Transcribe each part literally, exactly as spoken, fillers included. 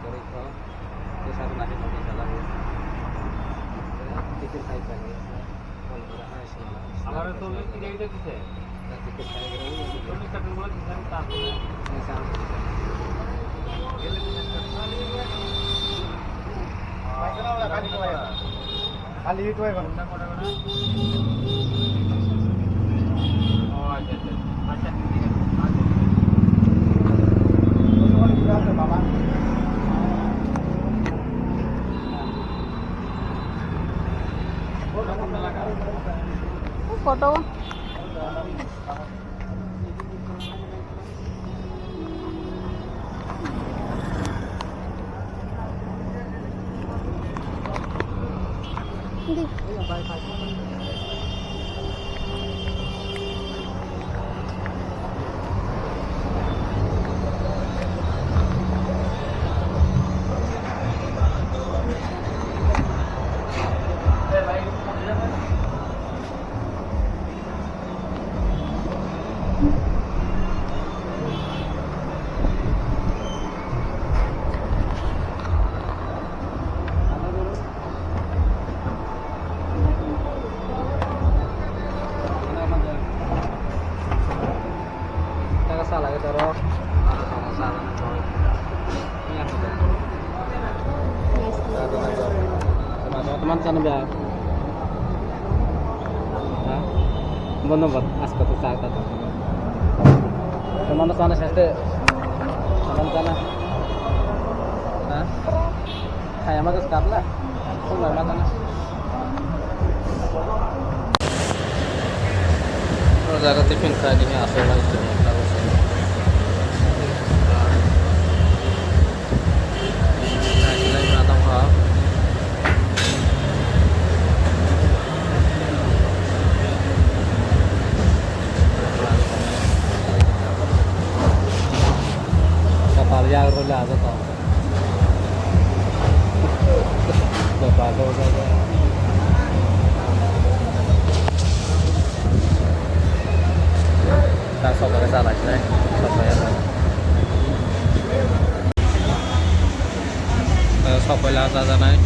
kwrwi kho. Tei sabo nai khe tongkha jagao. Ticket khai kha. Amaro cholish taka rate diche. Cholish taka bole diche, ta asole. Khali itu ya, Bang. Oh, acha, acha. Acha, thik ache. Acha. Photo. Taka sa lage toro. Teman sana ba. Ha? Bono bot asko to sa ta. Teman sana seste. Teman sana. Ha? Hai ama ke skap na. Kung ma sana. O jaga tiffin khaini aswk lai tong. Nai nai ma tong kha. Kapal ya ro la to. Ta sok khe cha lai chinai. Sok khe ya. Sok khe la cha cha nai.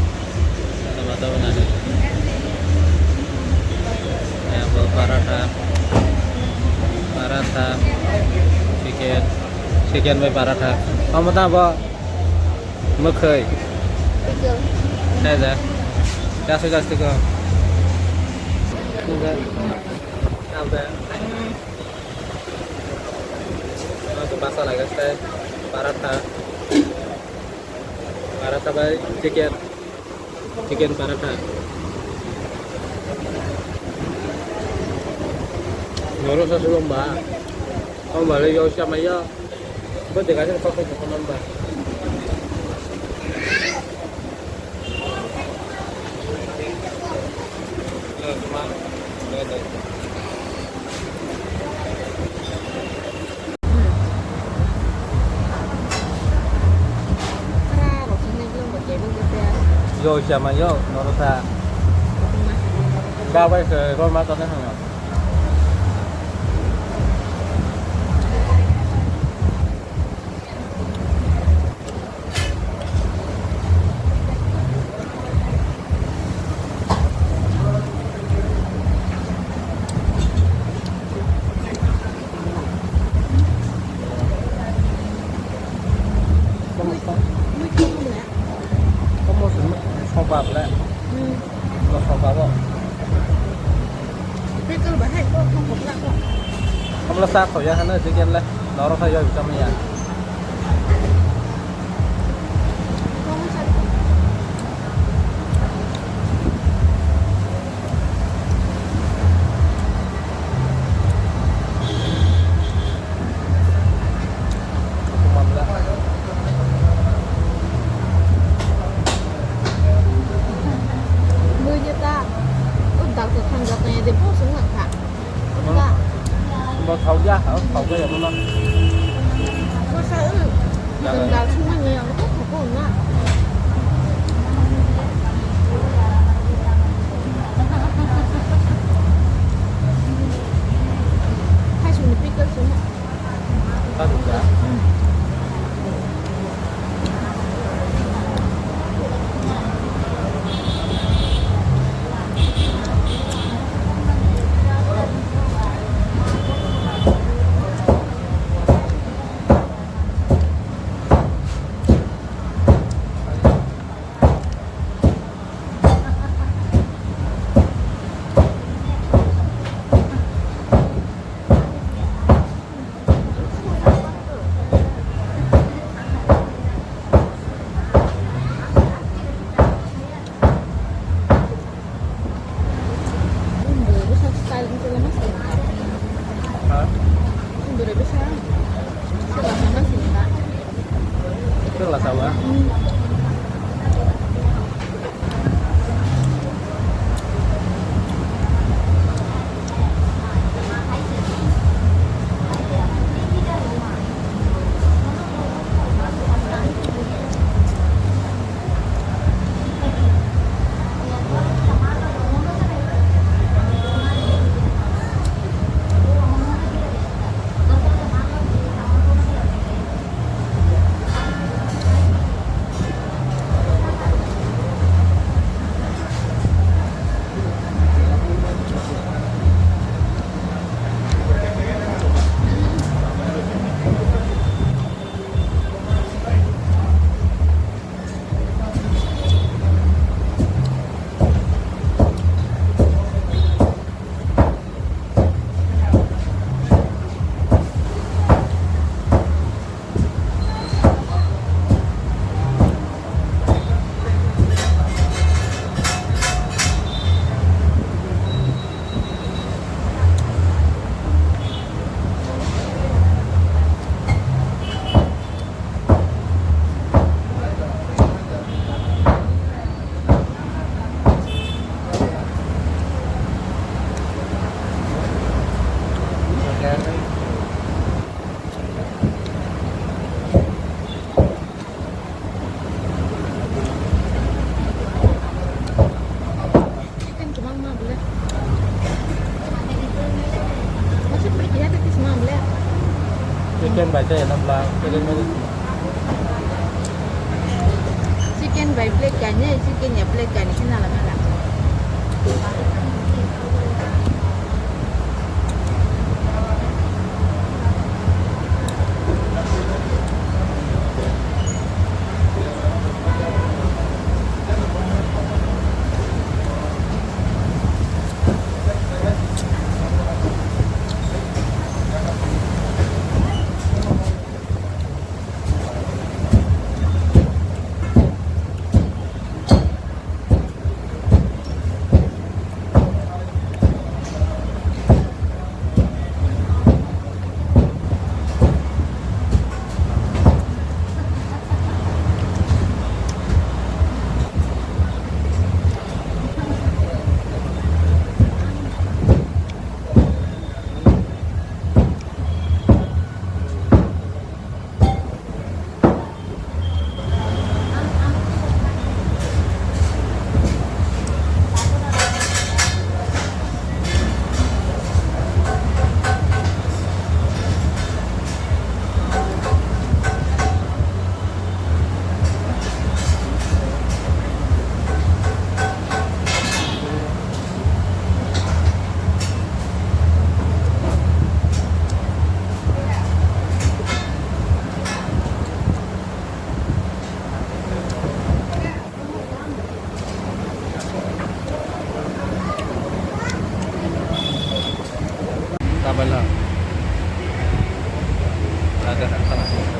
Tama tama nai. Ya, bo paratha. Paratha. Chicken. Chicken bai paratha. Omo ta bo. Mwkhwi. Tei ja. Ya sui jas tiko. Tei ja. Apa? Aku masa lagi saya paratha. Paratha bai chicken. Chicken paratha. Noro sa sulong ba. Kau balik ya usah maya. Bo dega jeng kok kok kono ba. Yo siama yo norota. Gabai se rol ma tane hanga. Soba ble. Soba bo. Pickle bahai kok kok kok kok. Kamla sa khoya hana chicken le. Noro khayo bisa maya. Bui je ta. O dak to thang jak nai de bo sung nang kha. Bo thau ya, thau ya mo. Ko sa u. Dal sung ma ni ang ko ko na. Ha? Sunduri bisa. Sila sama sih, Kak. Sila sama? Hmm. Chicken kwbangma bwle. Masa pwrwi keha tei tisma bwle. Chicken bai tei eno bwla, chicken bai. Chicken bai plate kainwi, chicken ya plate kainwi khe nala mela. Tabala. Ada, ada.